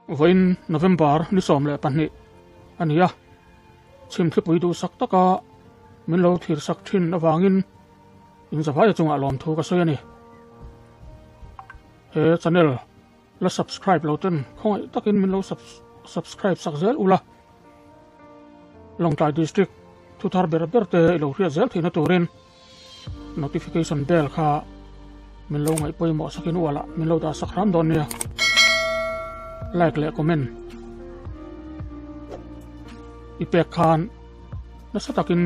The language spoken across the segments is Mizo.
Vawiin November ni 12 a ni a, chhimthlipui duhsak taka min lo thirsak thin avangin inzavaia chungah lawmthu ka sawi a ni. He channel la subscribe lo ten khawngaih takin min lo subscribe sak zel ula, Lawngtlai District thuthar ber ber te i lo hriat zel theihna turin notification bell kha min lo ngaih pawimawh sakin ualah min lo dah sak hram dawn nia. Like leh comment i pek khan nasa takin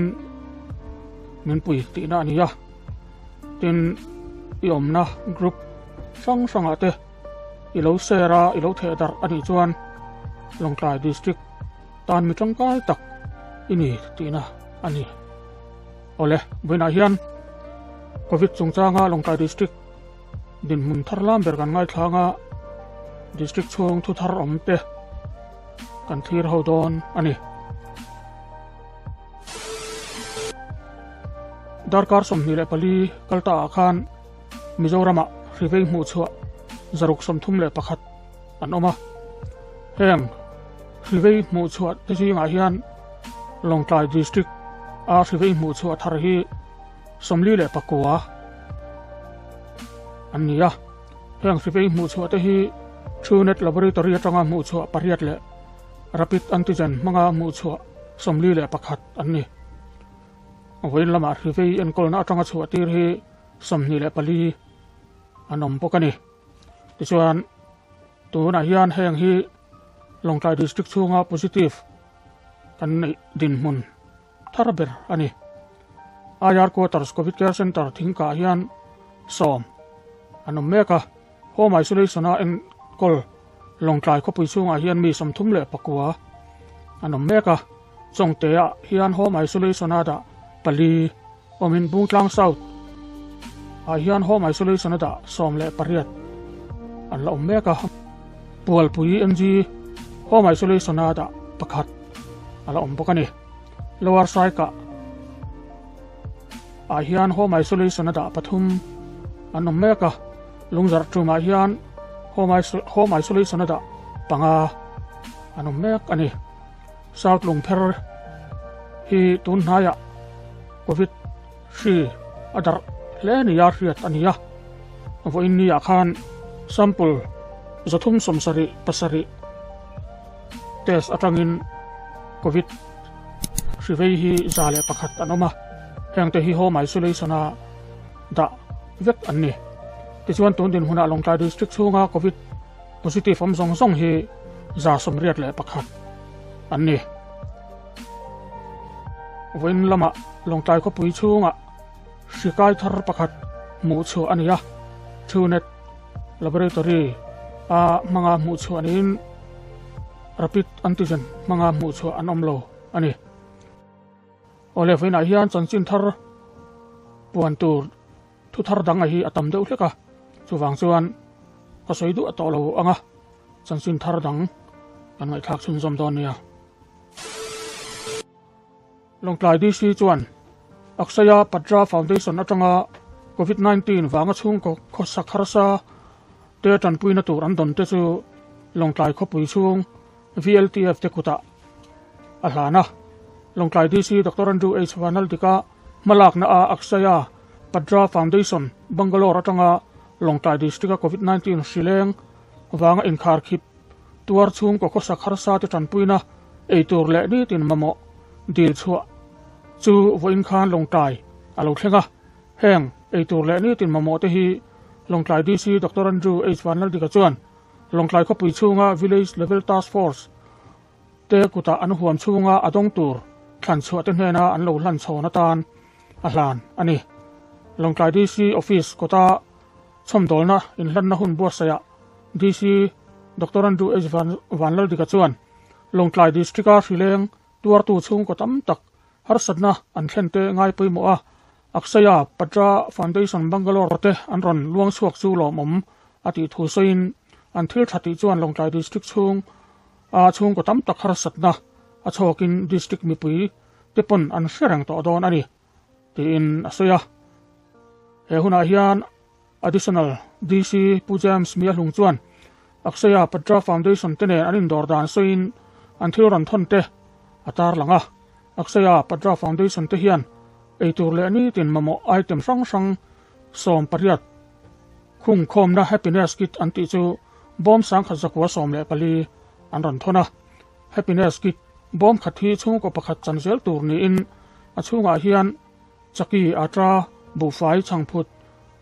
min pui tihna a ni a. Tin, i awmna group hrang hrangah te i lo share a, i lo theh darh a nih chuan Lawngtlai District tan mi tangkai tak i ni tihna a ni. Awle, vawiinah hian Covid chungchanga Lawngtlai District dinhmun thar lam ber kan ngaithlang a, District chhung thu thar awm te kan thlir ho dawn a ni. Darkar 24 kal ta ah khan Mizoramah hrivei hmuh chhuah 631 an awm a. Heng hrivei hmuh chhuah te zingah hian Lawngtlai District a hrivei hmuh chhuah thar hi 49 an ni a. Heng hrivei hmuh chhuah te hi Truenat Laboratory atanga hmuh chhuah pariat leh Rapid Antigen hmanga hmuh chhuah 41 an ni. Vawiin lamah hrivei enkawlna atanga chhuah tir hi 24 an awm bawk a ni. Tichuan, tunah hian heng hi Lawngtlai District chhunga positive kan neih dinhmun thar ber a ni. IR Quarters Covid Care Centre thingkah hian sawm an awm mek a, Home Isolation-a enkawl Lawngtlai khawpui chhungah hian mi 39 an awm mek a, Chawngte-ah hian Home Isolation-a dah pali awmin Bungtlang South ah hian Home Isolation-a dah 18 an la awm mek a, Pualpui NG Home Isolation-a dah pakhat a la awm bawk a ni. Lower Saikah ah hian Home Isolation-a dah pathum an awm mek a, Lungzarh tumah hian Home Isolation-a dah panga an awm mek a ni. South Lungpher hi tun hnaiah Covid hri a darh hle nia hriat a ni a, vawiin niah khan sample 377 test atangin Covid hri vei hi 101 an awm a, hengte hi Home Isolation-a dah vek an ni. Tichuan tun dinhmunah Lawngtlai District chhunga Covid positive awm zawng zawng hi 81 an ni. Vawiin lamah Lawngtlai khawpui chhungah hri kai thar pakhat hmuh chhuah a ni a, Truenat Laboratory a hmanga hmuh chhuah niin Rapid Antigen hmanga hmuh chhuah an awm lo a ni. Awle vawiinah hian chanchin thar puan tur thu thar dang a hi a tam deuh hlek a, chuvang chuan ka sawi duh a tawh lo ang a, chanchin thar dang kan ngaihthlak chhunzawm dawn nia. Lawngtlai DC chuan Akshaya Patra Foundation atanga Covid 19 vanga chhungkaw khawsak harsa te tanpuina tur an dawn te chu Lawngtlai khawpui chhung VLTF te kutah a hlan a. Lawngtlai DC Doctor Andrew H Vanaldika hmalakna a Akshaya Patra Foundation Bangalore atanga Lawngtlai District a Covid 19 hri leng vanga inkharkhip tuar chhungkaw khawsak harsa te tanpuina eitur leh nitin mamawh dil chhuah chu vawiin khan Lawngtlai a lo thleng a. Heng eitur leh nitin mamawh te hi Lawngtlai DC Doctor Andrew H Vanaldika chuan Lawngtlai khawpui chhunga Village Level Task Force te kutah an huam chhunga a dawng tur thlan chhuah te hnena an lo hlan chhawn atan a hlan a ni. Lawngtlai DC Office kawta chhawmdawlna inhlanna hun buatsaihah DC Doctor Andrew H Vanlaldika chuan Lawngtlai District-a hrileng tuartu chhungkaw tam tak harsatna an thlen te ngai pawimawh a, Akshaya Patra Foundation Bangalore te an rawn luang chhuak chu lawmawm a tih thu sawiin an thil tha tih chuan Lawngtlai District chhung a chhungkaw tam tak harsatna a chhawkin District mipui te pawn an hre reng tawh dawn a ni tiin a sawi a. He hunah hian Additional DC Pu James Miahlung chuan Akshaya Patra Foundation te nen an indawr dan sawiin an thil rawn thawn te a tarlang a. Akshaya Patra Foundation te hian eitur leh nitin mamawh item hrang hrang 18 khung khawmna Happiness Kit an tih chu bawm sangkhat zakua 14 an rawn thawn a. Happiness Kit bawm khat hi chhungkaw pakhat chan zel tur niin a chhungah hian chaki, ata, buhfai, chhangphut,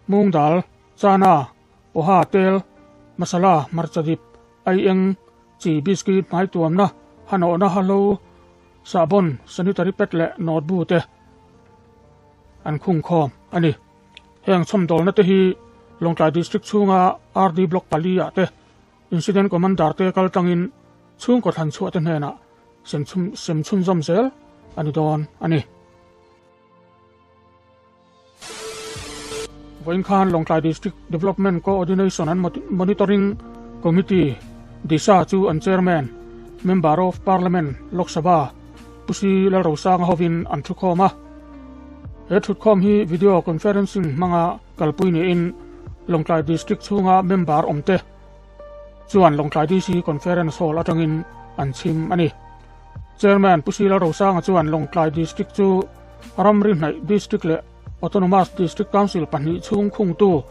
mung dal, chana, poha, tel, masala, hmarcha dip, aieng, chi, biscuit, hmaituamna, hanawhna, halo, sahbawn, sanitary pad leh notebook te an khung khawm a ni. Heng chhawmdawlna te hi Lawngtlai District chhunga RD Block pali ah te Incident Commander te kal tlangin chhungkaw thlan chhuah te hnenah sem chhunzawm zel a ni dawn a ni. Vawiin khan Lawngtlai District Development Coordination and Monitoring Committee, DISA, chu an Chairman, Member of Parliament, Lok Sabha, Pu Si Lalrosanga hovin an thukhawm a. He thutkhawm hi video conferencing hmanga kalpui niin Lawngtlai District chhunga member awmte chuan Lawngtlai DC Conference Hall atangin an chhim a ni. Chairman Pu Sila Rosanga chuan Lawngtlai District chu ramri hnaih District leh Autonomous District Council pahnih chhung khungtu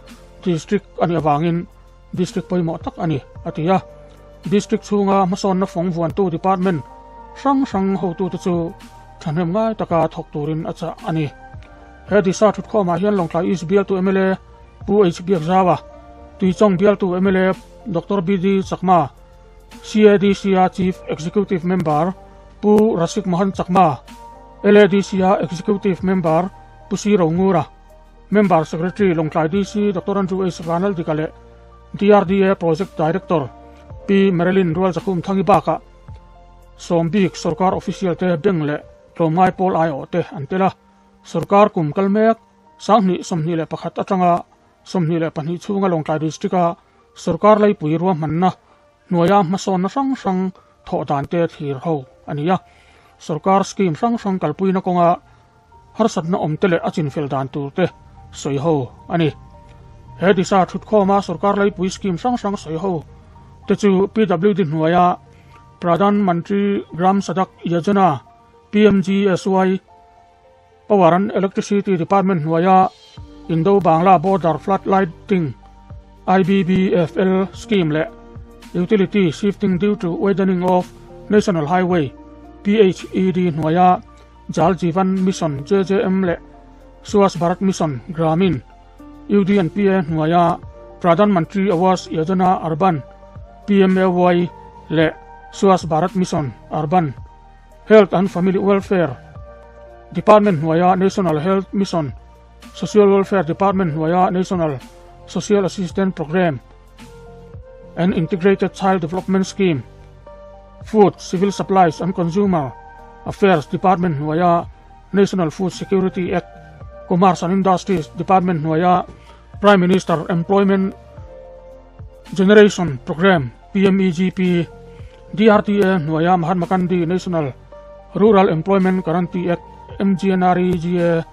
District a nih avangin District pawimawh tak a ni, a ti a. District chhunga hmasawnna fawng vuantu Department hrang hrang hotute chu thahnem ngai taka thawk turin a chah a ni. He Disa thutkhawmah hian Lawngtlai East bialtu mla Pu H Biakzaua, Tuichawng bialtu mla Doctor BD Chakma, CADC-a Chief Executive Member Pu Rasik Mohan Chakma, LADC-a Executive Member Pu Si Rongura, Member Secretary Lawngtlai DC Doctor Andrew H Vanaldika leh DRDA Project Director Pi Marilyn Rualzakhum Thangi bakah sawmbik sorkar official te bank leh tlawmngai pawl aiawh te an tel a. Sorkar kum kal mek 2021 atanga 22 chhunga Lawngtlai District-a sorkar laipui ruahmanna hnuaia hmasawnna hrang hrang thawh dan te thlir ho a ni a. Sorkar scheme hrang hrang kalpuina kawnga harsatna awm te leh a chinfel dan tur te sawi ho a ni. He disa thutkhawma sorkar laipui scheme hrang hrang sawi ho te chu PWD hnuaia Pradhan Mantri Gram Sadak Yojana, PMGSY, Power and Electricity Department hnuaia Indo-Bangla Border Flood Lighting, IBBFL, scheme leh Utility Shifting Due to Widening of National Highway, PHED, hnuaia Jal Jeevan Mission, JJM, leh Swachh Bharat Mission, Gramin, UDNPA, hnuaia Pradhan Mantri Awas Yojana Urban, PMAY, leh Swachh Bharat Mission, Urban, Health and Family Welfare Department hnuaia National Health Mission, Social Welfare Department hnuaia National Social Assistance Programme and Integrated Child Development Scheme, Food, Civil Supplies and Consumer Affairs Department hnuaia National Food Security Act, Commerce and Industries Department hnuaia Prime Minister Employment Generation Programme, PMEGP, DRTA hnuaia Mahatma Gandhi National Rural Employment Guarantee Act, MGNREGA,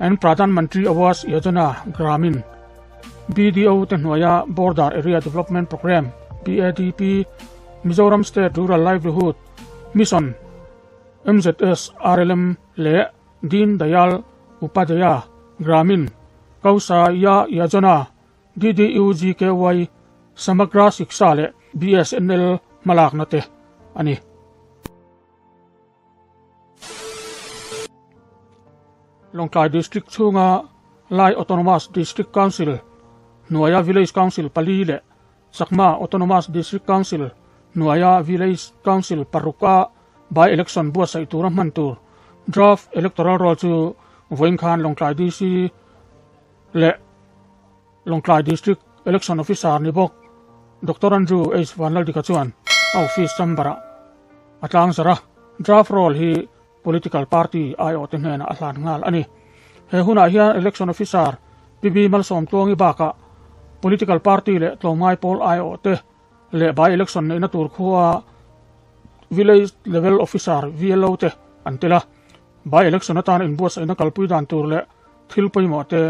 and Pradhan Mantri Awas Yojana, Gramin, BDO te hnuaia Border Area Development Programme, BADP, Mizoram State Rural Livelihood Mission, MZSRLM, leh Deen Dayal Upadhyaya Gramin Kaushalya Yojana, DDUGKY, Samagra Shiksha leh BSNL hmalakna te a ni. Lawngtlai District chhunga Lai Autonomous District Council hnuaia Village Council pali leh Chakma Autonomous District Council hnuaia Village Council paruka by-election buatsaih tura hman tur Draft Electoral Roll chu vawiin khan Lawngtlai DC leh Lawngtlai District Election Officer ni bawk Doctor Andrew H Vanlaldika chuan a office chamber-ah a tlangzarh a, draft roll hi political party aiawhte hnenah a hlan nghal a ni. He hunah hian Election Officer PB Malsawmtluangi bakah political party leh tlawmngai pawl aiawhte leh by election neihna tur khua Village Level Officer, VLO, te an tel a. By election atan inbuatsaihna kalpui dan tur leh thil pawimawh te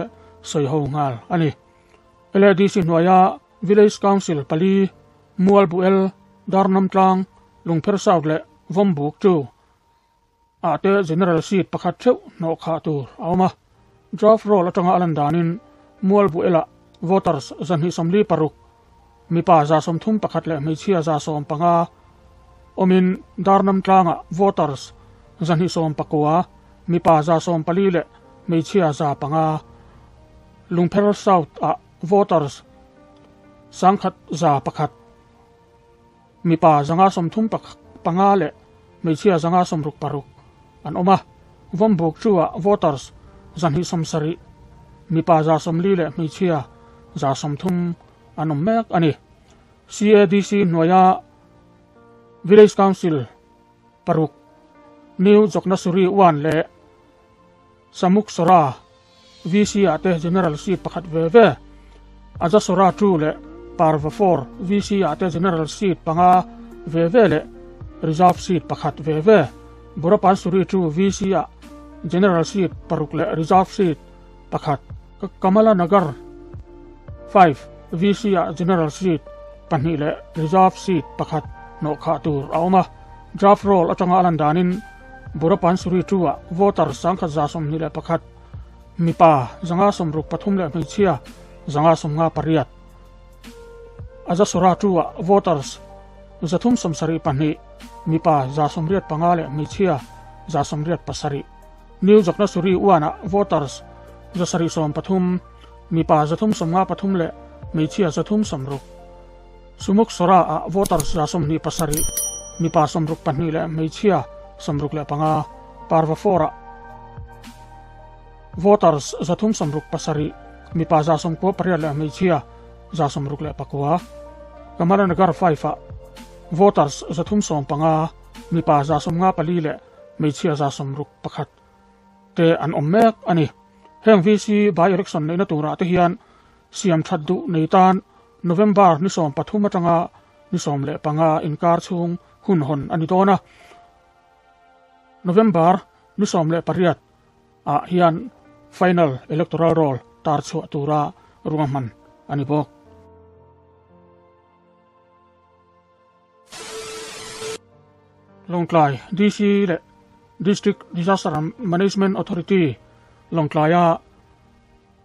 sawi ho nghal a ni. LADC hnuaia. Village Council pali, Mualbuel, Darnamtlang, Lungpher South leh Vawmbuk chu ah te General Seat pakhat theuh hnawh khah tur a awm a. Draft Roll atanga a lan danin Mualbuelah voters 246, mipa 31 leh hmeichhia 115 awmin Darnamtlangah voters 219, mipa 114 leh hmeichhia 500, Lungpher South ah voters 1101, mipa 535 leh hmeichhia 566 an awm a. Vawmbuk chu-ah voters 270, mipa 140 leh hmeichhia 130 an awm mek a ni. CADC hnuaia Village Council paruk, New Joknasuri 1 leh Samuk Sora, VC ah te General Seat pakhat ve ve, Ajasora 2 leh Parva 4 VC ah te General Seat panga ve ve leh Reserve Seat pakhat ve ve, Burapansuri 2 VC ah General Seat paruk leh Reserve Seat pakhat, Kamala Nagar 5 VC ah General Seat pahnih leh Reserve Seat pakhat hnawhkhah tur a awm a, Draft Roll atanga a lan danin Burapansuri 2 ah voter 1121, mipa 563 leh hmeichhia 558. Ajasora 2 ah voters 372, mipa 185 leh hmeichhia 187. New Jaknasuri 1 ah voters 773, mipa 353 leh hmeichhia 360. Sumuk Sora ah voters 27, mipa 62 leh hmeichhia 65, Parva 4 ah voters 367, mipa 98 leh hmeichhia 69, Kamalanagar 5 ah voters 315, mipa 54 leh hmeichhia 61 te an awm mek a ni. Heng VC by-election neihna turah te hian siam that duh nei tan November ni 13 atanga ni 15 inkar chhung hun hawn a ni dawn a. November ni 18 ah hian final electoral roll tar chhuah tura ruahman a ni bawk. Lawngtlai DC leh District Disaster Management Authority Lawngtlaia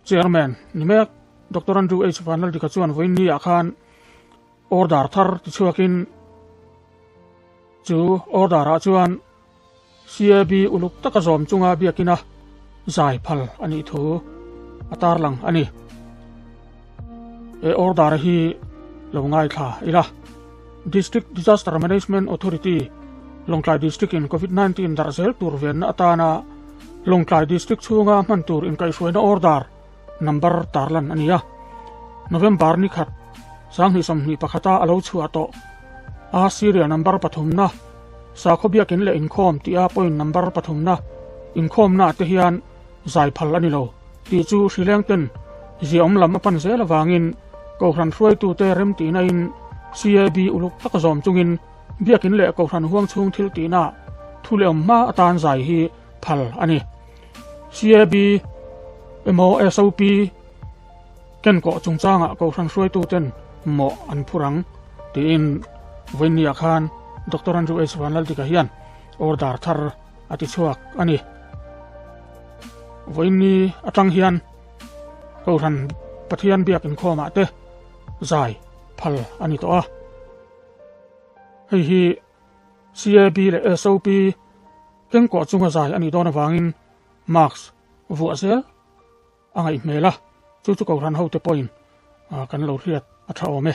Chairman ni mek Doctor Andrew H Vanlaldika chuan vawiin ni ah khan order thar tichhuakin chu order ah chuan CAB uluk taka zawm chunga biakina zai phal a nih thu a tarlang a ni. He order hi lo ngaithla ila. District Disaster Management Authority, Lawngtlai District in Covid-19 darh zel tur venna atana Lawngtlai District chhunga hman tur inkaihhruaina order number tarlan a ni a. November ni khat, 2021 a lo chhuah tawh a serial number pathumna, sakhaw biakin leh inkhawm tia point number pathumna inkhawmna te hian zai phal a ni lo tih chu hrileng ten ziaawm lam a pan zel avangin Kohhran hruaitute remtihna in CAB uluk taka zawm chungin biakin leh Kohhran huang chhung thil tihna thu leh awm hma atan zai hi phal a ni. CAB emaw SOP kenkawh chungchangah Kohhran hruaituten mawh an phur ang tiin vawiinniah khan Doctor Andrew H Vanlaldika hian order thar a ti chhuak a ni. Vawiinni atang hian Kohhran Pathian biak inkhawmah te zai phal a ni tawh a. Hei hi CAB leh SOP kengkawh chunga zai a nih dawn avangin mask vuah zel a ngaih hmel a, chu chu Kohhran hote pawhin kan lo hriat a tha awm e.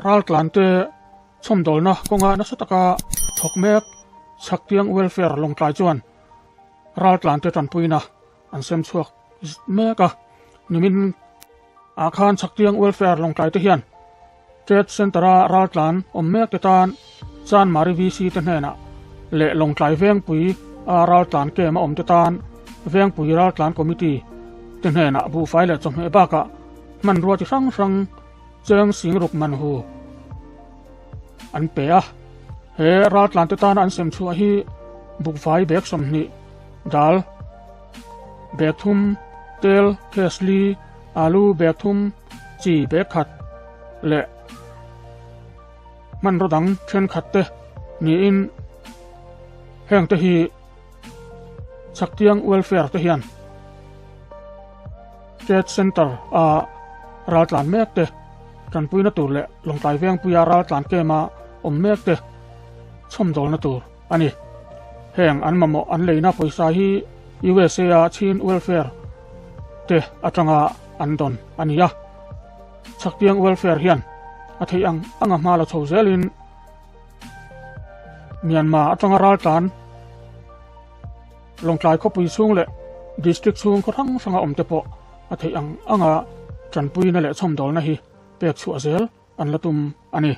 Raltlante chhawmdawlna kawnga nasa taka thawk mek Chhaktiang Welfare Lawngtlai chuan raltlante tanpuina an sem chhuak mek a. Nimin ah khan Chhaktiang Welfare Lawngtlai te hian Trade Centre-a raltlan awm mek te tan Chanmari VC te hnenah leh Lawngtlai Vengpui a raltlan camp a awm te tan Vengpui Raltlan Committee te hnenah buhfai leh chawhmeh bakah hmanrua chi hrang hrang cheng singruk man hu an pe a. He raltlan te tana an sem chhuah hi buhfai bag 20, dal bag thum te. Tel case li, alu bag thum, chi bag khat leh hmanraw dang thenkhat te niin heng te hi Chhaktiang Welfare te hian Trade Centre a raltlan mek te tanpuina tur leh Lawngtlai Vengpuia raltlan kema awm mek te chhawmdawlna tur a ni. Heng an mamawh an leina pawisa hi USA a Chin Welfare te atanga an dawn a ni a. Chhaktiang Welfare hian a theih ang anga hma la chho zelin Myanmar atanga raltlan Lawngtlai khawpui chhung leh District chhung khaw hrang hranga awmte pawh a theih ang anga tanpuina leh chhawmdawlna hi pek chhuah zel an la tum a ni.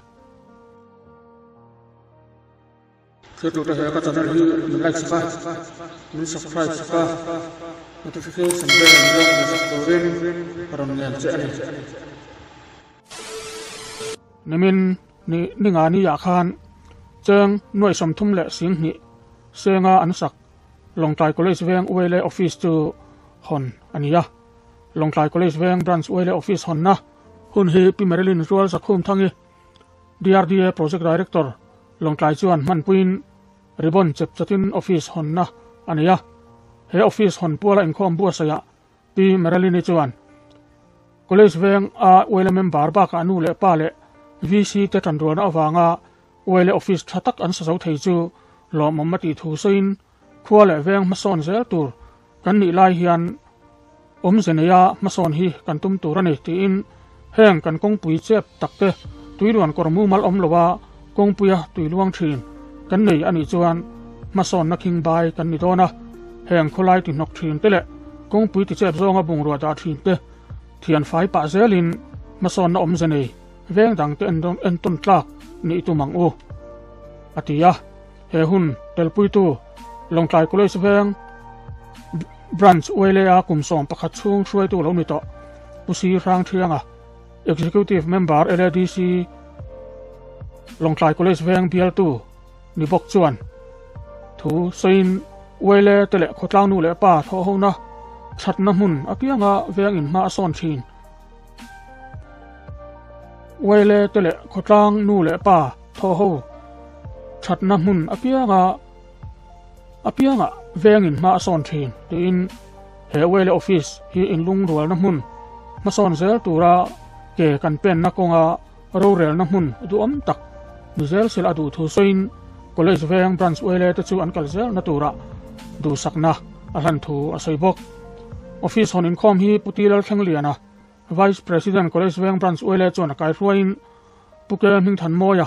Thiltute he ka channel hi min like sak a, min subscribe sak a, notification bell min lo hmuh sak turin ka rawn ngen che a ni. Nimin ni ninga ni ah khan cheng nuaih 32 senga an sak Lawngtlai College Veng Uaile Office chu hawn a ni a. Lawngtlai College Veng Branch Uaile Office hawnna hun hi Pi Marilyn Rual Zakhum Thangi DRDA Project Director Lawngtlai chuan hmanpuiin ribbon chep chatin office hawnna a nei a. He office hawn puala inkhawm buatsaihah Pi Marilyn-i chuan College veng a Uaile member bakah nu leh pa leh VC te tanrualna avanga Uaile office tha tak an sa zo thei chu lawmawm a tih thu sawiin khua leh veng hmasawn zel tur kan nih lai hian awmze neia hmasawn hi kan tum tur a ni tiin heng kan kawngpui chep tak te tuiluan kawr mumal awm loa kawngpuia tui luang thin kan nei a nih chuan hmasawnna khing bai kan ni dawn a, heng khawlai ti hnawk thin te leh kawngpui ti chep zawnga bungrua dah thin te thian fai pah zelin hmasawnna awmze nei veng dang te entawn tlak nih tum ang u a ti a. He hun telpuitu Lawngtlai College veng Branch Uailea kum 11 chhung hruaitu lo ni tawh Pu Si Hrang Thianga, Executive Member LADC Lawngtlai College veng bialtu ni bawk chuan thu sawiin Uaile te leh khawtlang nu leh pa thawhhona thatna hmun apianga veng in hma a sawn thin. Uaile te leh khawtlang nu leh pa Thaw ho thatna hmun apianga apiangah vengin hma a sawn thin tiin he Wele Office hi inlungrualna hmun hmasawn zel tura ke kan penna kawnga rorelna hmun duhawm tak ni zel sil a duh thu sawiin College veng Branch Wele te chu an kal zelna turah duhsakna a hlan thu a sawi bawk. Office hawn inkhawm hi Pu Ti Lalthlengliana Vice President College Veng Branch Uaile chuan a kaihruaiin Pu Ke Hmingthanmawia,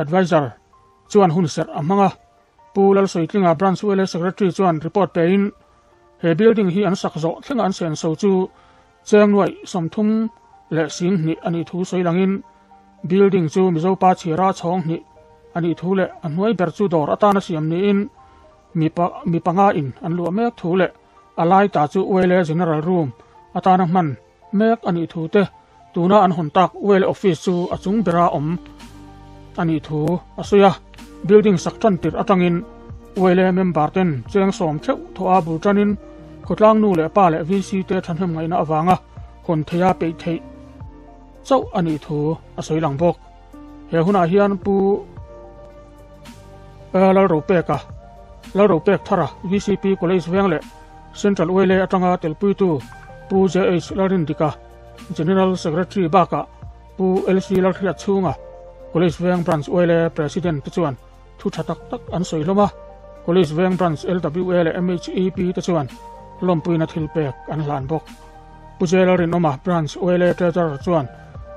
Adviser, chuan hun serh a hmang a. Pu Lalsawitlinga Branch Uaile Secretary chuan report pein he building hi an sak zawh thlenga an senso chu cheng nuaih 32 a nih thu sawi langin building chu Mizo pa chhira chhawng hnih a nih thu leh a hnuai ber chu dawr atana siam niin mi panga in an luah mek thu leh A lai ta chu Uaile General Room atana hman mek a nih thu te, tuna an hawn tak Uaile Office chu a chung bera awm a nih thu a sawi a. Building sak tan tirh atangin Uaile member ten cheng sawm theuh thawh a bul tanin khawtlang nu leh pa leh VC te thahnem ngaihna avanga hawn theia peih theih chauh a nih thu a sawi lang bawk. He hunah hian Pu Lalropeka, Lalropek Thara, VCP College Veng leh Central Uaile atanga telpuitu Pu JH Lalrindika, General Secretary bakah Pu LC Lalhriat chhunga College Veng Branch Uaile President te chuan thu tha tak tak an sawi hlawm a. College Veng Branch LWA leh MHEP te chuan lawmpuina thil pek an hlan bawk. Pu J Lalrinawma Branch Uaile Treasurer chuan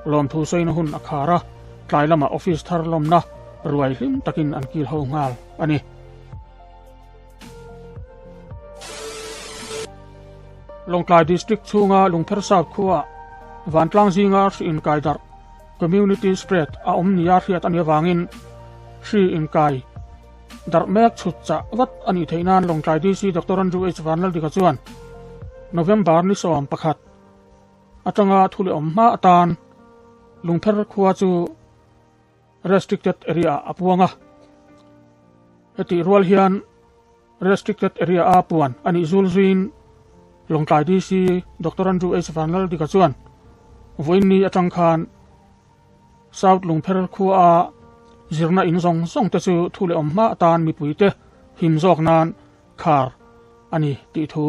lawmthu sawina hun a khar a, tlai lamah office thar lawmna ruai hlim takin an kil ho nghal a ni. Lawngtlai District chhunga Lungpher South khuaah vantlang zinga hri inkai darh, community spread, a awm nia hriat a nih avangin hri inkai darh mek chhut chah vat a nih theih nan Lawngtlai DC Doctor Andrew H Vanlaldika chuan November ni 11 atanga thu leh awm hma atan Lungpher khua chu Restricted area a puang a. Hetih rual hian Restricted area a puan a nih zul zuiin. Lawngtlai DC Doctor Andrew H Vanlaldika chuan vawiin ni atang khan South Lungpher khua a zirna in zawng zawng te chu thu leh awm hma atan mipui te him zawk nan khar a ni tih thu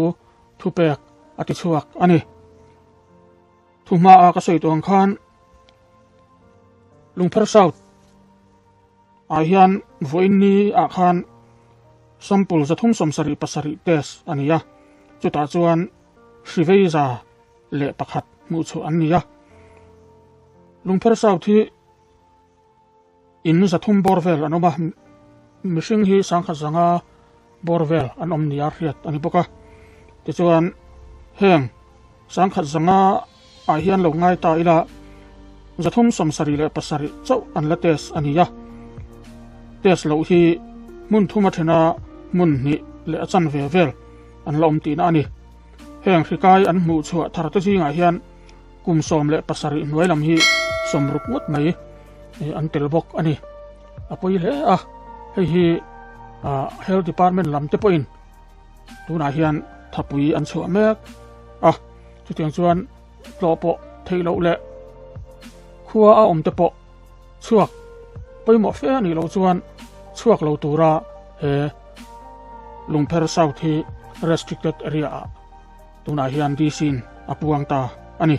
thupek a ti chhuak a ni. Thu hma a ka sawi tawh ang khan Lungpher South ah hian vawiin ni ah khan sample 377 test a ni a, chutah chuan hri vei 101 hmuh chhuah an ni a. Lungpher South hi in 300 bawr vel an awm a, mihring hi 1500 bawr vel an awm nia hriat a ni bawk a. Tichuan heng 1500 ah hian lo ngai ta ila 377 chauh an la test a ni a. Test loh hi hmun thum a thena hmun hnih leh a chanve vel an la awm tihna a ni. Heng hrikai an hmuh chhuah thar te zingah hian kum 17 hnuai lam hi 60 ngawt mai an tel bawk a ni. A pawi hle a, hei hi Health Department lam te pawhin tunah hian thapui an chhuah mek a, chutiang chuan tlawh pawh theih loh leh khua a awm te pawh chhuak pawimawh fe a nih loh chuan chhuak lo tura he Lungpher South hi restricted area ah tunah hian DC in a puang ta a ni.